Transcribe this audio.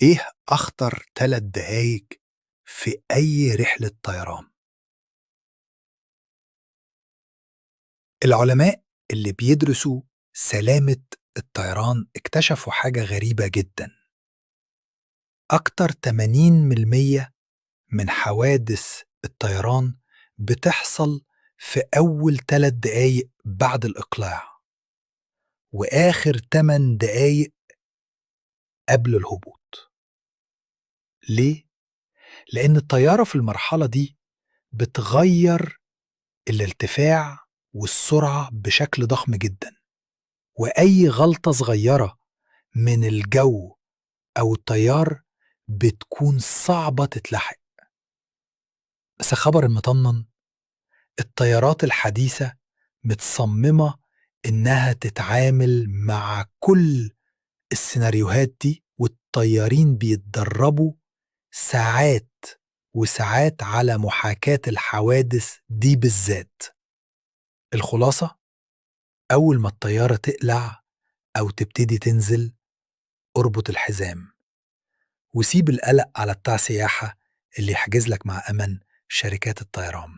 إيه أخطر 3 دقايق في أي رحلة طيران؟ العلماء اللي بيدرسوا سلامة الطيران اكتشفوا حاجة غريبة جدا. أكتر 80% من حوادث الطيران بتحصل في أول 3 دقايق بعد الإقلاع، وآخر 8 دقايق قبل الهبوط. ليه؟ لأن الطيارة في المرحلة دي بتغير الارتفاع والسرعة بشكل ضخم جدا، وأي غلطة صغيرة من الجو أو الطيار بتكون صعبة تتلحق. بس خبر المطمن، الطيارات الحديثة متصممة إنها تتعامل مع كل السيناريوهات دي، والطيارين بيتدربوا ساعات وساعات على محاكاة الحوادث دي بالذات. الخلاصة، أول ما الطيارة تقلع أو تبتدي تنزل، اربط الحزام وسيب القلق على بتاع سياحة اللي يحجز لك مع أمن شركات الطيران.